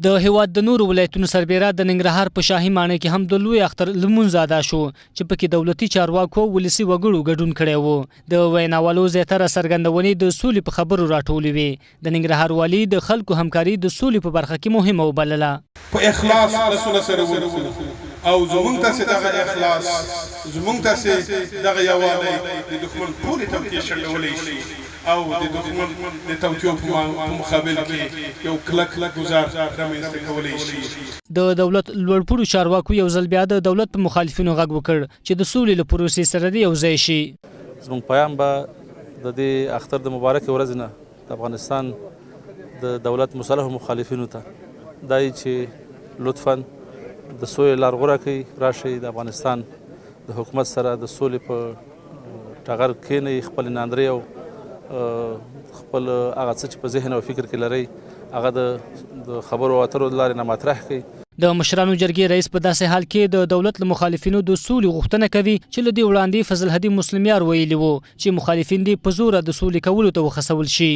د هېواد د نورو ولایتونو سربېره د ننګرهار په شاهي ماڼۍ کې هم د لوی اختر لمونځ ادا شو چې پکې دولتي چارواکو او ولسي وګړو ګډون کړی وو. د ویناوالو زیاتره څرګندونې د سولې په خبرو راټولې وې. د ننګرهار والي د خلکو همکاري د سولې په برخه کې مهمه وبلله. په اخلاص لاسونه سره ورکړو او زمونږ تاسې دغه اخلاص، زمونږ تاسې دغه یووالی د دښمن ټولې توطیې شنډولی شي. او د دښمن د توطیو په مقابل کې یو کلک ګوزار رامنځته کولی شي. د دولت لوړپوړو چارواکو یو ځل بیا د دولت په مخالفینو غږ وکړ چې د سولې له پروسې سره دې یو ځای شي. زموږ پیام به د دې اختر د مبارکې ورځې نه د افغانستان د دولت مسلحو مخالفینو ته دا وي چې لطفاً د سولې لار غوره کړئ، راشئ د افغانستان د حکومت سره د سولې په ټغر کښېنئ، خپلې ناندرۍ او خپل هغه څه چې په ذهن او فکر کې لرئ هغه د خبرو اترو له لارې نه مطرح کړئ. د مشرانو جرګې رئیس په داسې حال کې د دولت له مخالفینو د سولې غوښتنه کوي چې له دې وړاندې فضل هادي مسلمیار ویلي وو چې مخالفین دې په زوره د سولې کولو ته وهڅول شي.